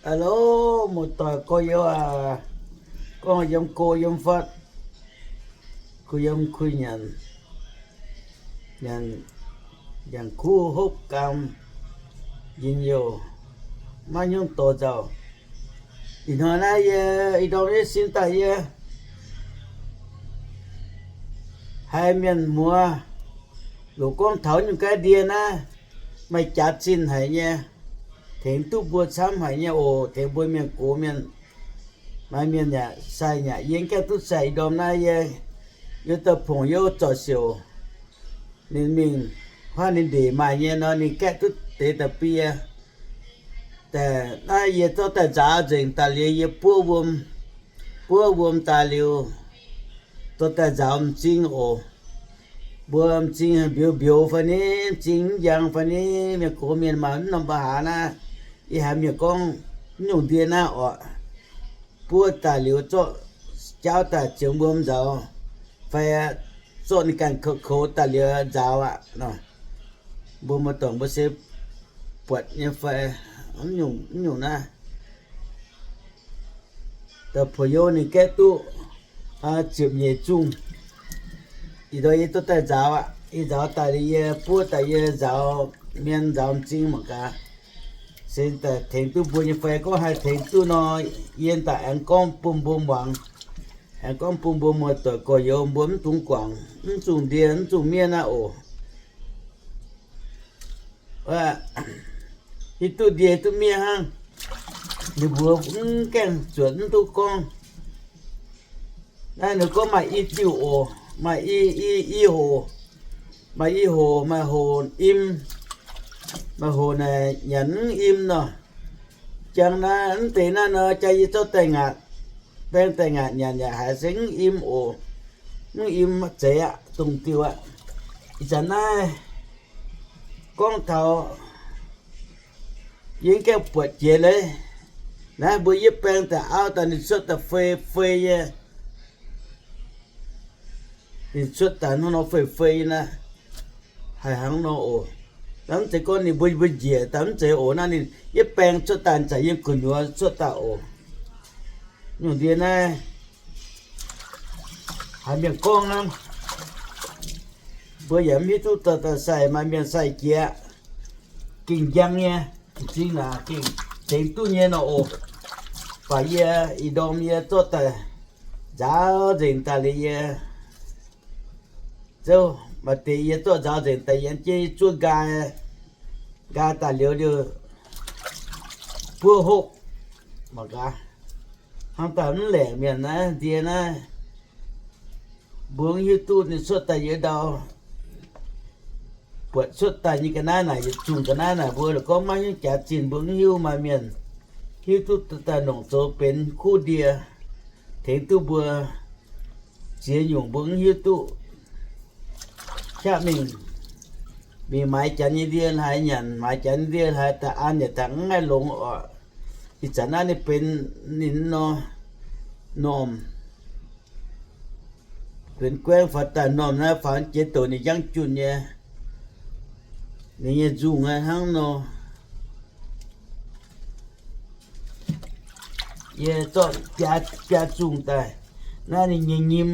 Hello, muoz-doic gorx-youz aac, gorngv yiem go yiem fatv, kuh yiem kuh nyanc, nyanc njang-kuv hopv gaam, njien-youh, maiv hnyouv dorh nzauh. Ih hnoi naaiv yie, ih ndorm yie sin daaih yie haiz mienh muoz loz gorngv taux nyungc ga'ndiev naaiv maaih jaax zinh haic nyei, tengx duqv mbuo camv haic nyei oc, tengx mbuo mienh gox mienh. Maaih mienh yaac sai yaac yie gaengh duqv sai. Ih ndorm naaiv yie, yie dauh pongx youh zorc siouc, ninh mingh huaav ninh ndeic maaih nyei nor, ninh gaeqv duqv deix da'bie. Daaih naaiv yie zorqv daaih nzaaux nzengc daaih liuz, yie buov wuom, buov wuom daaih liuz, dorh daaih nzaaux m'zing oc. Mbuo m'zing mbiouv mbiouv fai ni, m'zing mv njang fai ni, mienh gox mienh maaih mv norm mbuo haaix naaiv. Yie haiz mienh gorngv mv nyungc ndie naaiv oc, buov daaih liuz zorqv jaauv daaih ziouc mbuo nzaaux, fai zorqv ninh ganh koux daaih liuz nzaaux aqv nor. Mbuo muoz-doic mbuo se buatc nyei fai mv nyungc naaiv. Da'puoz youh ninh gaeqv duqv ziepc nyeic zungh. Ih ndorm yie duqv daaih nzaaux aqv. Yie nzaaux daaih liuz yie buov daaih yie nzaaux mienh nzaaux m'zing mangc gaax, se daaih tengx duqv mbuo nyei fai gorngv haih tengx duqv nor, yie daaih aengx gorngv bun mbuo muangx, aengx gorngv bun mbuo muoz-doic gorx-youz mbuo mv dungx guangc mv zungh ndie mv zungh miev naaiv oc. Hiuv duqv ndie duqv miev hnangv, ninh mbuo mv gaengh zuotc mv duqv gorngv. Naaiv ninh gorngv maaih i diuh oc, maaih i, i, i hoc, maaih i hoc, maaih hoc im, maaih hoc naaic nyanc mv im nor. Jangx naaiv mv deix naaiv nor, jangx yie zorqv daaih ngaatc, baeng daaih ngaatc nyanc yaac haiz se mv im oc. Mv im zeiz aqv, dongh diuh aqv. Ih zanc naaiv gorngv taux yie mv gaengh buatc jiex leiz. Naaiv mbuo yie baeng daaih auv daaih ninh cuotv daaih fei fei nyei. Ninh cuotv daaih hnangv nor fei fei naaiv, haiz hnangv nor oc. Naaiv mv zeiz gorngv ninh mbuo mbuo njiec daaih mv zeiz oc. Naaiv ninh yie baeng cuotv daaih zanc yie gu'nyuoz cuotv daaih oc. Nyungc ndie naaiv haiz mienh gorngv hnangv. Mbuo yaac mv hiuv duqv daaih daaih sai, maaih mienh sai jiex, gengh njang nyei, m'zing naaic gengh tengx duqv nyei nor oc. Baac yie ih ndorm yie zorqv daaih nzaaux nzengc daaih liuz yie, zouv maaih deix yie zorqv nzaaux nzengc daaih yie jienv zuov nqaai, nqaai daaih liuz liuz buov hopv mangc gaax. Hnangv daaih mv laengc mienh naaiv ndie naaiv, mbuo mv hiuv duqv ninh cuotv daaih yie ndau, buatc cuotv daaih nyei ga'naaiv naaic, yietc zungh ga'naaiv naaic mbuo la'gorngv maiv hiuv jaax zinh mbuo mv hiuv. Maaih mienh hiuv duqv daaih nongc zoux benx kuv ndie, tengx duqv mbuo ziex nyungc mbuo mv hiuv duqv. Qaqv mingh, mingh maaiz janx nyei ndie haaix nyanc, maaiz janx nyei ndie haaix daaih an yaac daaih mv haih longx oc. Ih zanc naaiv ninh benx ninh nor, normh, benx guaengv faaux daaih normh naaiv faaux jiex douc ninh njang junh nyei, ninh nyei nzungh hnangv nor. Yie zorqv biaa, biaa zungh daaih. Naaiv ninh nyei nyim,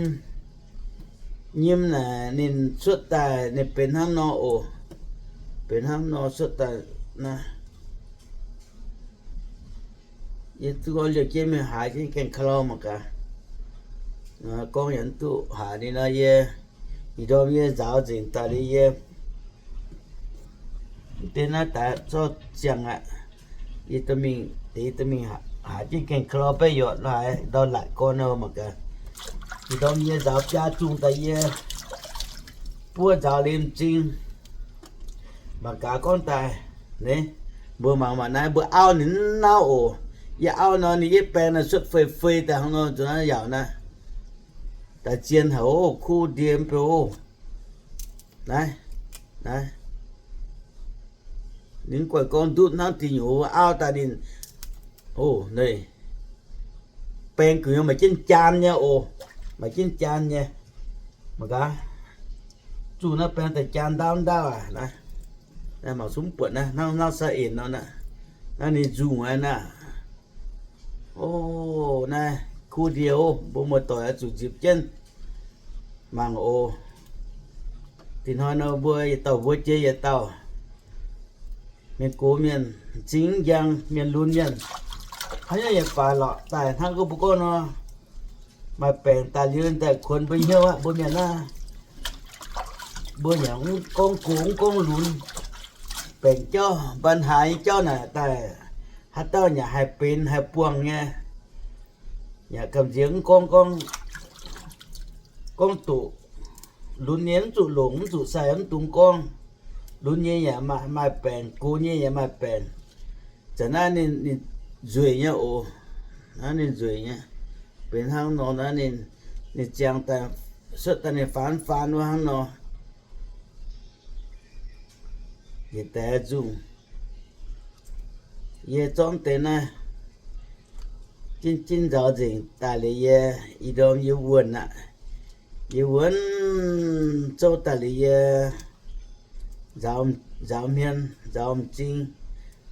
nyim naaic ninh cuotv daaih ninh benx hnangv nor oc. Benx hnangv nor cuotv daaih naaiv. Yie duqv gorngv liouh jienv mingh haaix jienv gaengh ka'lauh mangc gaax. Gorngv yaac mv duqv haaix ninh nor, yie ih ndorm yie nzaaux nzengc daaih liuz yie mv deix naaiv daaih zorqv ziangh aqv. Yie dorh mingh, deix dorh mingh haaix jienv gaengh ka'lauh baeqv yorqc lorqc haaix ndau laatc gorn nor mangc gaax. Ih ndorm yie nzaaux biaa zungh daaih yie buov nzaaux liuz m'zing mangc gaax gorngv daaih. Mbuo mangc mangc naaiv mbuo auv ninh mv nauv oc. Yie auv nor ninh yietv baeng naaiv cuotv fei fei daaih hnangv nor nzuonx naaiv yaauc naaiv. Daaih zien haic oc, kuv ndie mv beu oc. Naaiv, naaiv. Ninh mv guaih gorngv ndutv hnangv dih nyungc auv daaih ninh, o, baeng gu'nyuoz maaih jienv jaan nyei oc. Maaih jienv jaan nyei. Mangc gaax, zuqc naaiv baeng daaih jaan ndaauv ndaauv aqv. Naaiv mangc sumv buatc naaiv, hnangv naaiv sai en nor naaiv. Naaiv ninh nzungh aqv naaiv. O, naaiv kuv ndie oc, mbuo muoz-doic oix zuqc nzipc jienv mangc oc. Dinh hnoi nor mbuo yietc dauh mbuo jiex yietc dauh, mienh gox mienh m'zing njang, mienh lunx mienh, haaix nyungc yietc baac lorqc daaih hnangv gorngv mbuo gorngv nor, maaih baengc daaih liuz daaih kuonx mbuo hnyouv aqv. Mbuo mienh naaiv, mbuo yaac mv gorngv gox mv gorngv lunx, baengc jauv, mban haaix nyei jauv naaic daaih, haaix dauh yaac haih benx haih buangh nyei. Yaac gamh nziex mv gorngv, gorngv, gorngv doqc, lunx nyei mv zuqc longc, mv zuqc sai, mv dungx gorngv. Lunx nyei yaac maaih, maaih baengc, gox nyei yaac maaih baengc. Zanc naaiv ninh, ninh nzueic nyei oc. Naaiv ninh nzueic nyei. Benx hnangv nor naaiv ninh, ninh ziangh daaih, cuotv daaih ninh faan faan wuov hnangv nor. Yietc deix nzungh, yie zorqv deix naaiv jinv jinv nzaaux nzengc daaih liuz yie, ih ndorm yie wuonh aqv. Yie wuonh zouv daaih liuz yie nzaaux, nzaaux hmien, nzaaux m'zing,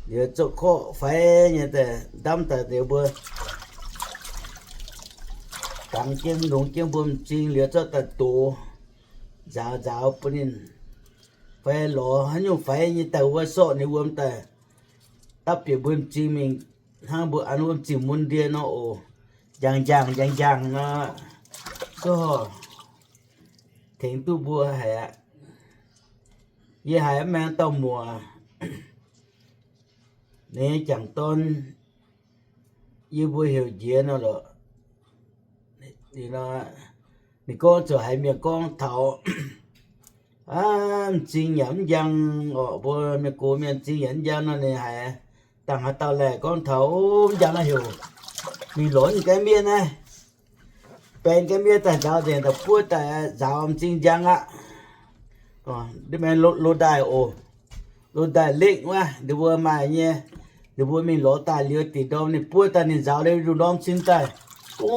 liuz zouv korqv faix nyei daaih ndamv daaih liuz mbuo gangx jienv longx jienv mbuo m'zing liuz zorqv daaih dox, nzaaux nzaaux bun ninh faix lorz haaix nyungc faix nyei daaih wuov sorqv ninh wuom daaih dapv bieqc mbuo m'zing mingh hnangv mbuo an wuom zingh mun ndie nor oc. Njang njang njang njang nor, zov tengx duqv mbuo haic aqv. Yie haiz maengx dauh muoc, ninh nyei jangc dorn, yie mbuo heuc Njiec nor lorqc. Ninh gorngv ziouc haiz mienh gorngv taux, aa, m'zing yaac mv njang orqc, mbuo mienh gox mienh m'zing yaac mv njang nor ninh haiz dangh haaix dauh laih gorngv taux, o, mv njang naaiv heuc mingh lorz ninh gaengh miev naaiv, baeng gaengh miev daaih nzaaux nzengc daaih buov daaih nzaaux m'zing njang aqv. Lo daaih oc, lo daaih lekv wuov, ninh mbuo maaih nyei, ninh mbuo mingh lorz daaih liuz dingc ndorm ninh buov daaih ninh nzaaux liuz lungh ndorm cin daaih, o,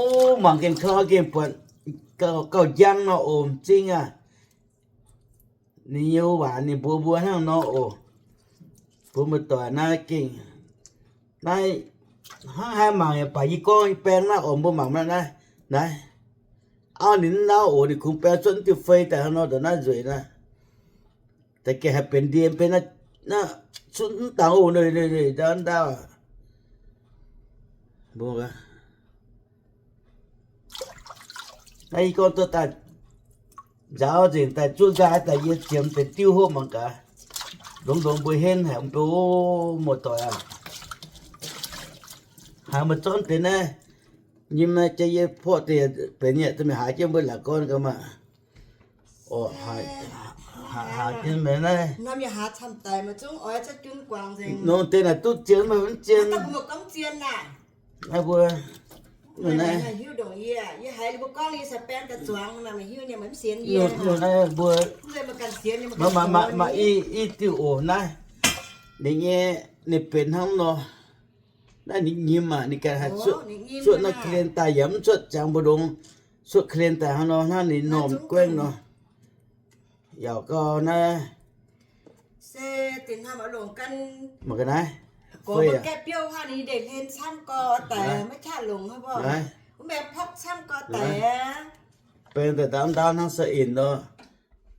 mangc gengh kau gengh buatc gauh njang nor oc, m'zing aac. Ninh nyei waac ninh mbuox mbuo hnangv nor oc. Mbuo muoz-doic naaiv gengh, naaiv hnangv haaix mangc yaac baac yie gorngv yie baeng naaiv oc, mbuo mangc naaiv, naaiv, naaiv, auv ninh mv nauv oc, ninh kungx baeng cuotv diuh fei daaih hnangv nor ndongc naaiv nzueic naaiv. Da'gengh haih benx ndie benx naaiv, cuotv mv dangx oc, ndau ndau. Naaiv yie gorngv duqv daaih nzaaux nzengc daaih zuov nqaai daaih yie ziemx deix diuv hopv mangc gaax. Longx longx mbuo henv haic mbuo muoz-doic aac. Haiz meih zorqv deix naaiv nyim naaiv jiex yie porqv deix benx yaac za'gengh haaix jienv mbuo la'gorn gaax maah. Orqc, haaix jienv meih naaiv. Nongc deix naaic duqv zien meih mv zien. Naaiv mbuo, naaiv, nongc naaiv mbuo, maaih i diuh oc naaiv. Ninh nyei, ninh benx hnangv nor. Naaiv ninh nyim aac, ninh ganh haih cuotv naaiv kalen daaih yaac mv cuotv ziangx mbu'ndongx, cuotv kalen daaih hnangv nor hnangv ninh normh guaengv nor. Yaac gau naaiv. Mangc gaax naaiv. Baeng daaih ndaauv ndaauv hnangv saeng-en nor,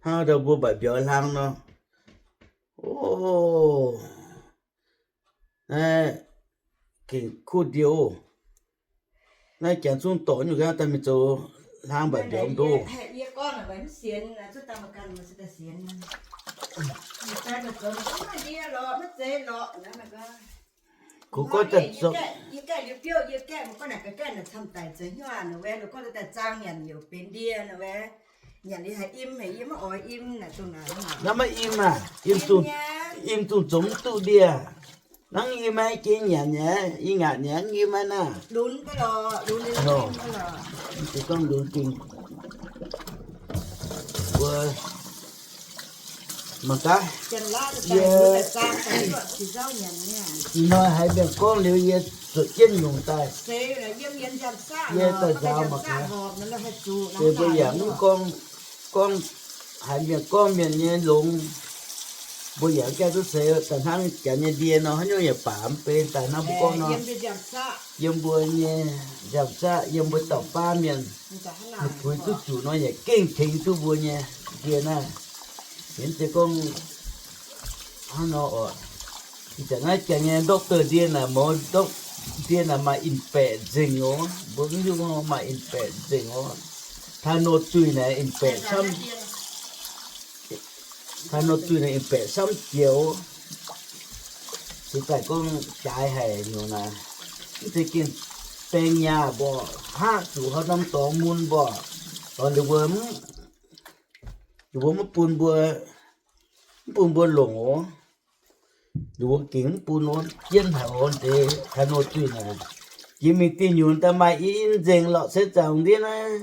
hnangv ndau mbuo mbaac mbiauz hlang nor. O, naaiv gengh kuv ndie oc. Naaiv janx zungv dorh nyungc ga'naaiv daaih mingh zoux hlang mbaac mbiauz mv ndoqv. Kungx gorngv daaih, naaiv maiv im aah, im zungv, im zungv zoux mv duqv ndie. Hnangv yie maiv jiex nyanc nyei, yie ngaatc nyei, yie maiv naaiv. Gorngv lunx gengh, mangc gaax, yie, ih hnoi haiz mienh gorngv liuz yie zuotc jienv nyungc daaih, yie daaih nzaaux mangc gaax. Mbuo yaac mv gorngv, gorngv haiz mienh gorngv mienh nyei longx. Mbuo yaac mv gaengh duqv seix daaih hnangv janx nyei ndie nor, haaix nyungc yaac baac mv bei daaih hnangv mbuo gorngv nor. Yiem mbuo nyei nziaamv-zaqv, yiem mbuo dauh baav mienh, puix duqv zuqc nor yaac gengh tengx duqv mbuo nyei ndie naaiv. Mienh se gorngv hnangv nor oc. Ih zanc naaiv janx nyei doctor ndie naaic, mouz doctor ndie naaic maaih in-baeqc nzengc oc. Mbuo mv hiuv maaih in-baeqc nzengc oc. Taaih nor zuih naaic in-baeqc camv. Taaih nor zuih naaic in-baeqc camv jiex oc. Se daaih gorngv jaaix haic nyungc naaic, mv zeiz gengh baeng nyaah mborqc, hngaqv zuqc haaix norm dorngx mun mborqc. Dorngx ninh mbuo, ninh mbuo mv bun mbuo, mv bun mbuo longc oc. Ninh mbuo gengh mv bun wuov jienv haic oc. Deix taaih nor zuih naaic, jiex mingh diuh nyuoz daaih maaih i nzengc lorqc se zaangc ndiev naaiv.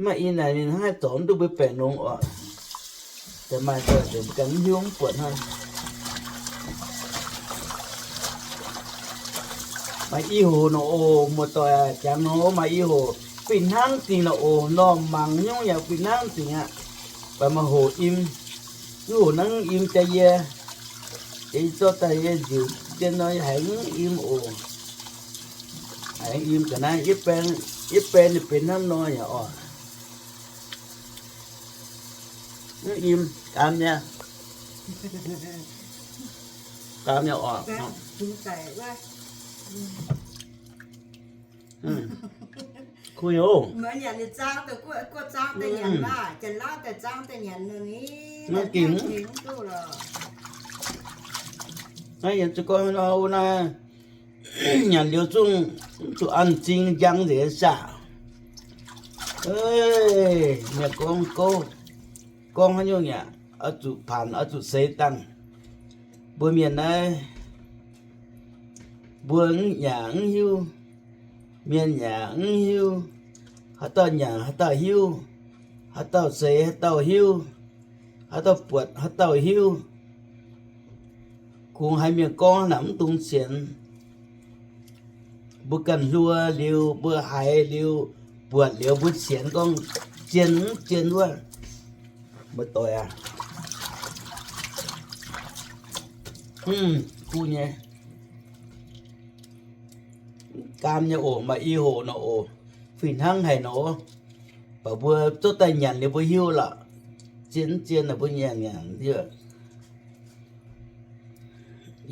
Maaih i naaic ninh hnangv haih zorc mv duqv mbuo baengc longx oc. Daaih maaih nzoih nzengc mbuo ganh mv hiuv mv buatc hnangv. Maaih i hoc nor oc, muoz-doic aac, jangx nor maaih i hoc fih hnangv dingc nor oc. Normh mangc nyungc yaac fih hnangv dingc aqv. Baac maaih hoc im, mv hoc hnangv im jaa yie, yie zorqv daaih yie nziuc jienv nor yie haiz mv im oc. Haiz mv im ga'naaiv, yie baeng, yie baeng ninh benx hnangv nor yaac oc. Mv im, gaam nyei, gaam nyei oc. Kuv nyei oc. Naaiv yie zuqc gorngv nor, naaiv nyanc liuz zungv zuqc an m'zing njang nzengc saah. Mienh gorngv, gorngv haaix nyungc yaac oix zuqc paanc, oix zuqc seix dangh. Mbuo mienh naaiv, mbuo yaac mv hiuv, mienh yaac mv hiuv. Haaix dauh nyanc haaix dauh hiuv, haaix dauh seix haaix dauh hiuv, haaix dauh buatc haaix dauh hiuv. Kungx haiz mienh gorngv naaic mv dungx sienx. Mbuo ganh hluo liuz, mbuo haiz liuz, buatc liuz mbuo sienx gorngv zien mv zien wuov. Muoz-doic aac, kuv nyei, gaam nyei oc, maaih i hoc nor oc, fih hnangv haic nor. Baac mbuo zorqv daaih nyanc liuz mbuo hiuv lorqc. Zien mv zien naaic mbuo nyanc nyanc hiuv.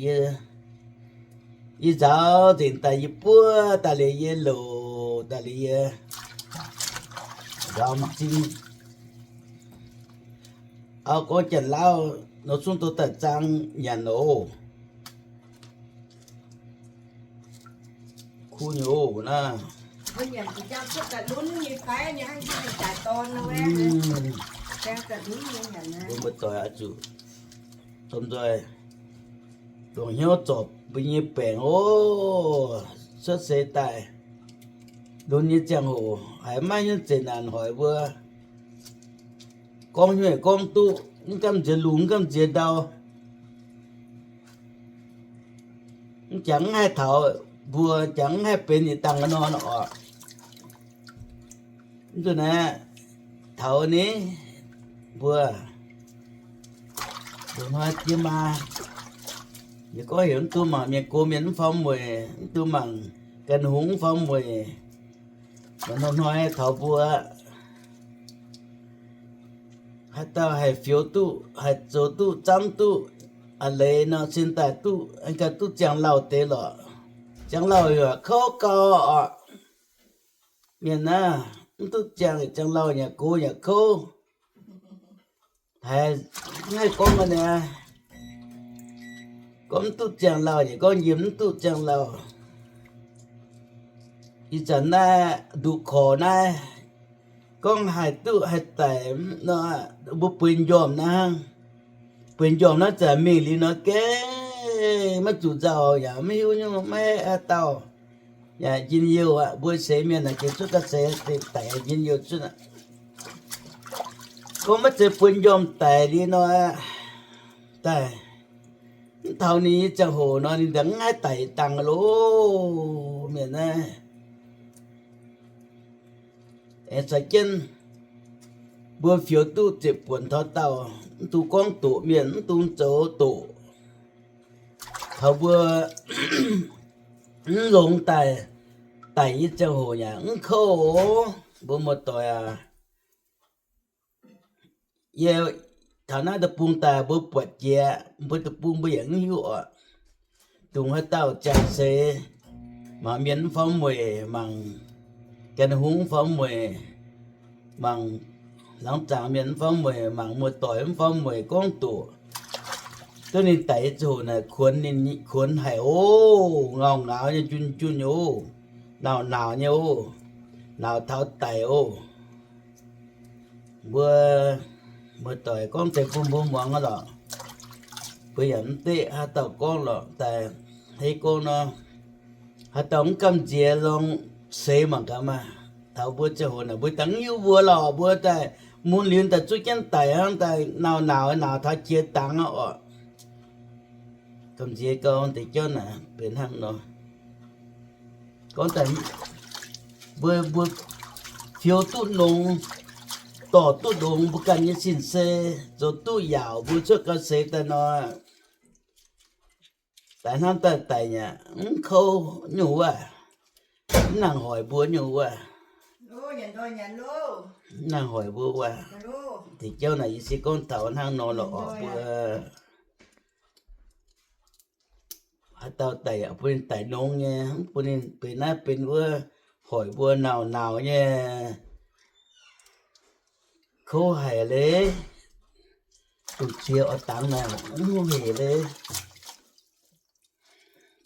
Yie, yie nzaaux nzengc daaih yie buov daaih liuz yie louc daaih liuz yie nzaaux m'zing. Auv gorngv Janx-Lauv nor zungv dorh daaih zaang nyanc oc. Kuv nyei oc naaiv. Mbuo muoz-doic oix zuqc domh nzoih longc hnyouv zorc mbuo nyei baengc oc. Cuotv seix daaih lunx nyei ziangh hoc haiz maiv hnyouv zeqc naanc hoic mbuo. Gorngv hnyouv gorngv duqv, mv gamh nziex lungh, mv gamh nziex ndau. Mv jangx mv haih taux mbuo, jangx mv haih benx yietc dangh nor oc. Mv zuqc naaiv taux ni mbuo, loz-hnoi jiex maa, yie gorngv heuc mv duqv mangc mienh gox mienh mv faaux mueic, mv duqv mangc ganh hungx mv faaux mueic. Loz-hnoi taux mbuo, haaix dauh haih fioux duqv, haih zoux duqv, zanv duqv, a'leiz nor cin daaih duqv, ganh duqv ziangh lauh deix lorqc. Ziangh lauh yaac kouv gau oc. Mienh naaiv, mv duqv ziangh, ziangh lauh yaac gox yaac kouv. Haiz mv haih gorngv aqv niaa. Gorngv mv duqv ziangh lauh yaac gorngv njien mv duqv ziangh lauh. Ih zanc naaiv nduqc korc naaiv, gorngv haih duqv haih daic nor, mbuo bueix njormh naaiv hnangv. Bueix njormh naaiv zanc mingh liuz nor gengh maiv zuqc nzauh yaac maiv hiuv nyungc, maiv haaix dauh yaac njien-youh aqv. Mbuo seix mienh naaic gengh cuotv ga'seix daic njien-youh cuotv aqv. Gorngv maiv zeiz bueix njormh daic liuz nor, daaih mv taux ninh nyei ziangh hoc nor, ninh daaih mv haih daic dangh loh. Mienh naaiv, aengx caux jienv Mbuo fioux duqv ziepc buonc taux daauh, mv dungx gorngv doqc mienh, mv dungx zoux doqc. Taux mbuo mv longx daaih, daic nyei ziangh hoc yaac mv kouv oc, mbuo muoz-doic aac. Yie taux naaiv deic-bung daaih mbuo buatc jiex, mbuo deic-bung mbuo yaac mv hiuv oc. Dongh haaix dauh jaa-seix, mangc mienh mv faaux mueic, mangc ganh hungh mv faaux mueic, mangc laangz zaangc mienh mv faaux mueic, mangc muoz-doic mv faaux mueic gorngv doqc, duqv ninh daic nyei ziangh hoc naaic kuonx ninh, kuonx haic oc, ngauh ngaaux nyei, njunh njunh oc, naauc naauc nyei oc, naauc taux daic oc. Mbuo muoz-doic gorngv deix bun mbuo muangx lorqc. Mbuo yaac mv deqv haaix dauh gorngv lorqc daaih. Hneiv gorngv nor, haaix dauh mv gamh nziex lorngx seix mangc gaax maah. Taux mbuo ziangh hoc naaic mbuo dangh hiuv mbuo lorqc, mbuo daaih mun liuz daaih zuqv jienv daic hnangv, daaih naauc naauc naauc taux jiex dangx aqv oc. Gamh nziex gau, deix jauv naaic benx hnangv nor. Gorngv daaih mbuo, mbuo fioux duqv nongx, dorh duqv nongx mbuo ganh nyei sin-sei, zoux duqv yaauc mbuo cuotv gau seix daaih nor, daaih hnamv daaih daic nyei, mv kouv nyungc wuov, mv nangc hoic mbuo nyungc wuov, mv nangc hoic mbuo wuov. Deix jauv naaic yie se gorngv taux hnangv nor lorqc oc. Mbuo haaix dauh daic yaac bun ninh daic nongx nyei, mv bun ninh benx naaiv benx wuov, hoic mbuo naauc naauc nyei. Kouv haic leiz, dongh qiex oix dangx naaic mv hungh heic leiz.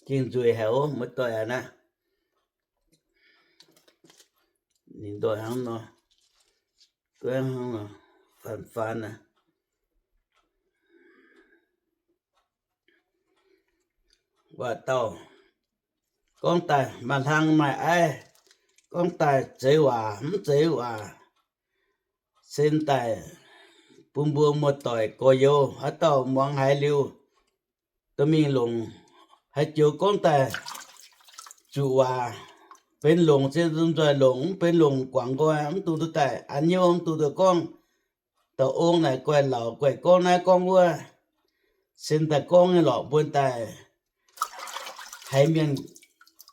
Gengh nzueic haic oc, muoz-doic aac naaiv. Ninh ndoih hnangv nor, guangv hnangv nor, faanx-faanx aac. Waac dauh gorngv daaih maaih hlang maaih aiv, gorngv daaih zeiz waac mv zeiz waac, sen daaih bun mbuo muoz-doic gorx-youz haaix dauh muangx haiz liuz, dorh mingh longc. Haaix joux gorngv daaih zuqc waac, benx longc se nzunc nzoih longc, mv benx longc guangc nqoi, mv dungx duqv daaih an hnyouv, mv dungx duqv gorngv. Dauh ong naaic guaih lauc guaih gorngv naaiv gorngv wuov, sen daaih gorngv nyei lorqc. Mbuo daaih haiz mienh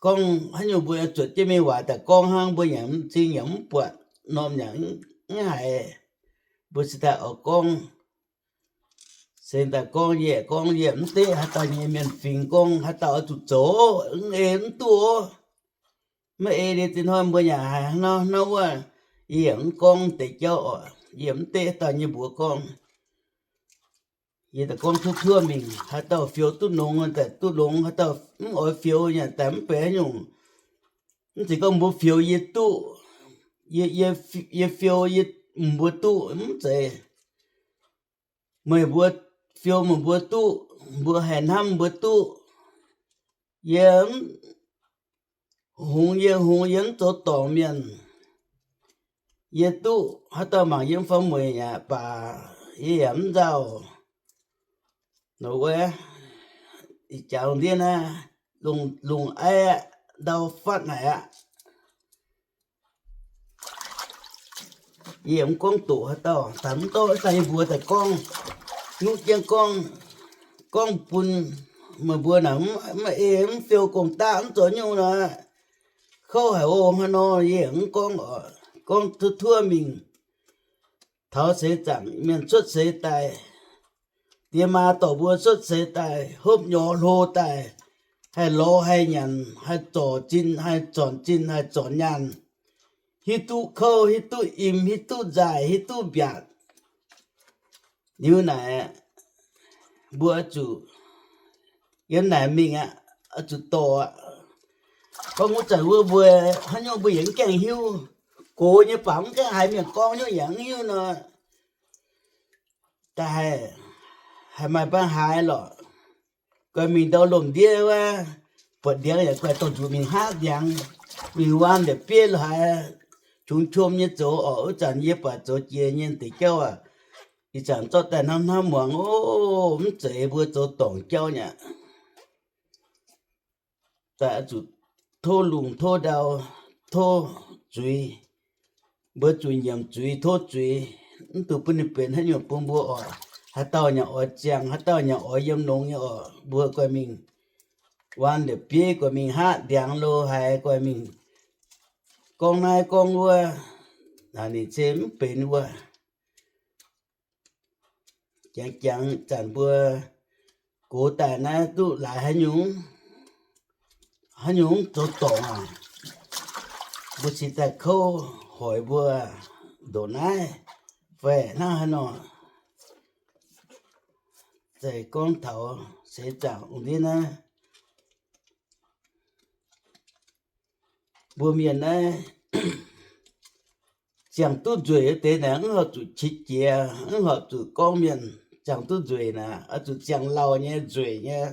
gorngv haaix nyungc mbuo zuotc jienv mingh waac daaih gorngv hnangv, mbuo yaac mv zing yaac mv buatc, norm yaac mv haiz. Mbuo se daaih oix gorngv, sen daaih gorngv, yie gorngv yie mv deqv haaix dauh nyei mienh fingx gorngv haaix dauh oix zuqc zoux, mv ei mv duqv oc. Maiv ei liuz zinh hnoi mbuo yaac haiz hnangv nor hnangv wuov, yie yaac mv gorngv deix jauv oc. Yie mv deqv haaix dauh nyei mbuox gorngv. Yie daaih gorngv tuov-tuov mingh, haaix dauh fioux duqv nongx daaih duqv nongx, haaix dauh mv oix fioux nyei daaih mv benx haaix nyungc. Mv zeiz gorngv mbuo fioux yie duqv, yie, yie fioux yie, mbuo duqv, mv zeiz. Meih mbuo fioux meih mbuo duqv, mbuo haih hnamv mbuo duqv. Yie hungx, yie hungx, yie mv zoux dorngc mienh. Yie duqv haaix dauh mangc yie mv faaux mueic aqv baac yie yaac mv nzauh. Nor wuov, ih jaax lungh ndiev naaiv, lungh aiv aqv, ndau fatv haic aqv. Yie mv gorngv doqc haaix dauh, daaih mv dorh daaih yie mbuox daaih gorngv, nuqv jienv gorngv, gorngv bun meih mbuo naaic mv ei mv fiou gong-daqv mv zoux nyungc nor, kouv haic oc. Hnangv nor yie mv gorngv oc, gorngv tuov-tuov mingh. Taux seix zaangc mienh cuotv seix daaih, diex maa dorh mbuo cuotv seix daaih, hopv nyorx hlo daaih, haih lorz haih nyanc, haih zorc zinh, haih zornc zinh, haih zornc nyaanh, hiuv duqv kouv, hiuv duqv im, hiuv duqv nzaaih, hiuv duqv mbiaatc. Liuz naaic, mbuo oix zuqc yiem naaic mingh aqv, oix zuqc dorh aqv. Gorngv wuov zanc wuov mbuo haaix nyungc mbuo yaac mv gaengh hiuv. Gox nyei baac mv gaengh haiz mienh gorngv nyungc yaac mv hiuv nor, da'haih, haih maaih baan haaix lorqc. Guaih mingh ndau lomh ndiev wuov, buatc ndiangx yaac guaih dongh nzuqc mingh haav ndiangx, mingh wuam ndeic bieiv lo haaix, qongx qom nyei zoux orqc. Wuov zanc yie buatc zoux jiex nyei deix jauv aac, ih zanc zorqv daaih hnamv hnamv muangx, o, mv zeiz mbuo zoux dorngc jauv nyei aqv. Daaih oix zuqc tov lungh tov ndau, tov zuiz. Mbuo zuqc nyiemc zuiz tov zuiz. mv dungx bun ninh benx haaix nyungc bun mbuo oc. Haaix dauh nyanc oix ziangh, haaix dauh nyanc oix yiem longx nyei oc, mbuo guaih mingh waan liepc bieiv, guaih mingh haqv ndiangx lo haaix, guaih mingh gorngv naaiv gorngv wuov, ninh se mv benx wuov. Jangx jangx zanc mbuo gox daaih naaiv duqv laaix haaix nyungc, haaix nyungc zoux dorngc aac, mbuo cingx daaih kouv hoic mbuo ndongc naaiv fai hnangv haaix nor. Zeiz gorngv taux seix zaangc ong ndiev naaiv, mbuo mienh naaiv ziangh duqv nzueic wuov deix naaic, mv horpc zuqc qiex jiez, mv horpc zuqc gorngv mienh ziangh duqv nzueic naaic, oix zuqc ziangh lauh nyei, nzueic nyei.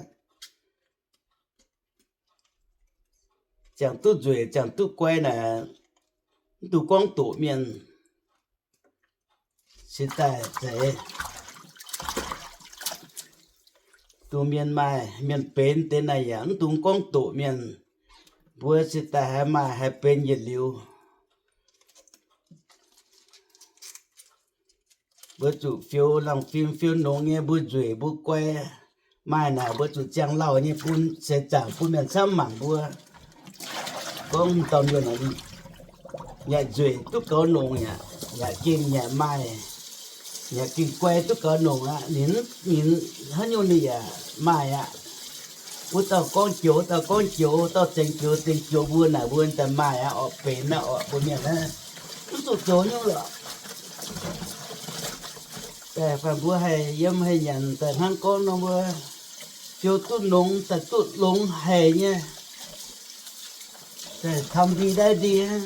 Ziangh duqv nzueic, ziangh duqv guai naaic, mv dungx gorngv doqc mienh. Cingx daaih zeiz dongh mienh maaih mienh benx deix naaic yaac mv dungx gorngv doqc mienh. Mbuo cingx daaih haih maaih haih benx yietc liuz. Mbuo zuqc fiou laangh fim fiou nongx nyei, mbuo nzueic mbuo guai. Maaih naaic mbuo zuqc ziangh lauh nyei bun seix zaangc bun mienh camv mangc mbuo. Gorngv dorh mienh yaac nzueic duqv gaux nongc, yaac gengh yaac maaih, yaac gengh guai duqv gaux nongc aqv. Ninh, ninh haaix nyungc ninh yaac maaih aqv. Wuov dauh gorngv joux, wuov dauh gorngv joux, wuov dauh zengx joux, zengx joux mbuo naaic mbuo daaih maaih aqv, orqc benx aqv, orqc mbuo mienh aqv. Mv zuqc zoux nyungc lorqc. Daaih fai mbuo haih yiem haih nyanc daaih hnangv gorngv nor mbuo fiou duqv nongx daaih duqv longx haic nyei. Daaih ทำดีได้ดี hnangv.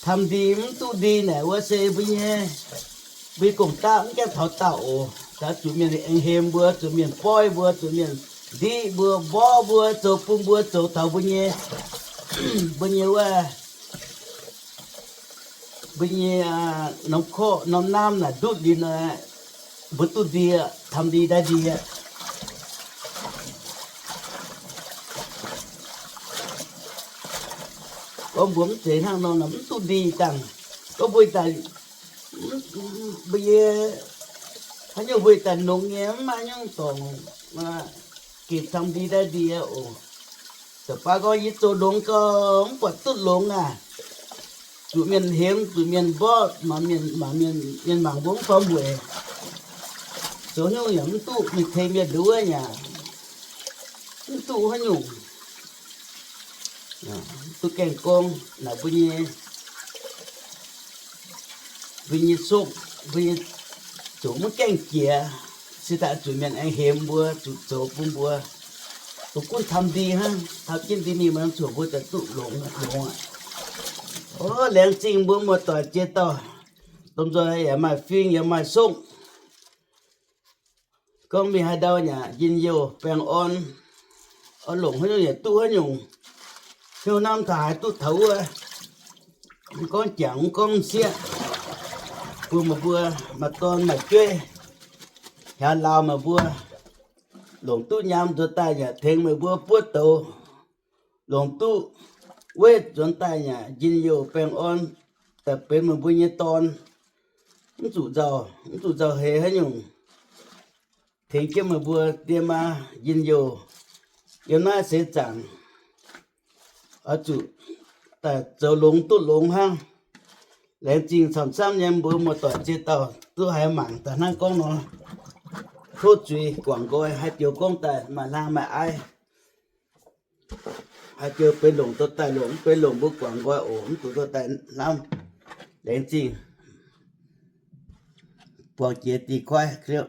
ทำดี mv duqv ndi naaic wuov se mbuo nyei, mbuo nyei gong-daqv mv gaengh taux daauh oc. Taux zuqc mienh aengx hemx mbuo, zuqc mienh boiv mbuo, zuqc mienh ndiqv mbuo, mborqv mbuo, zoux bun mbuo zoux taux mbuo nyei, mbuo nyei wuov, mbuo nyei norm korqv norm naamv naaic ndutv liuz nor, mbuo duqv ndi aqv, ทำดีได้ดี aqv. Gorngv mbuo mv zeiz hnangv nor, mv duqv ndi dangh. Gorngv mbuo daaih, mbuo nyei, haaix nyungc mbuo daaih longx nyei, mv maaih nyungc dorngc, gengh ทำดีได้ดี aqv oc. Da'faanh gorngv yie zoux longx gau, mv buatc duqv longx aac. Zuqc mienh hemx, zuqc mienh mborqv, mienh mangc mbuo mv faaux mbueic. Zoux nyungc yaac mv duqv, mingh tengx mienh nduov yaac mv duqv haaix nyungc. Duqv gaengh gorngv naaic mbuo nyei, mbuo nyei sokv, mbuo nyei zuqc mv gaengh jiex, cingx daaih zuqc mienh aengx hemx mbuo, zuqc zoux bun mbuo. Mbuo gunv ทำดี hnangv, taux jienv ndi mingh maiv zuqc mbuo daaih duqv longx, longx aqv. O, laengz zingh mbuo muoz-doic ziex dauh, lomh nzoih yaac maaih fing yaac maaih sokv. Gorngv mingh haaix ndau yaac njien-youh baengh orn, oix longc haaix nyungc yaac duqv haaix nyungc. Hnyouv hnamv taux haaix duqv taux wuov. Mv gorngv jangx mv gorngv sieqv, bun meih mbuo maaih dorn maaih jueiv, hiaaux lauz meih mbuo, longc duqv nyaam nzuonx daaih yaac tengx meih mbuo buov douz, longc duqv wetv nzuonx daaih yaac njien-youh baengh orn, daaih benx meih mbuo nyei dorn. Mv zuqc nzauh, mv zuqc nzauh heix haaix nyungc. Tengx jienv meih mbuo diex maa njien-youh yiem naaiv seix zaangc, oix zuqc daaih zoux longx duqv longx hnangv. Laengz zingh camv-camv nyei mbuo muoz-doic ziex dauh duqv haih mangc daaih hnangv gorngv nor. Tov zuiz guangc nqoi, haaix joux gorngv daaih maaih hlang maaih aiv, haaix joux benx longc dorh daaih longc, mv benx longc mbuo guangc nqoi oc. Mv zuqc dorh daaih hnamv. Laengz zingh. Buangh jiex dih koiv.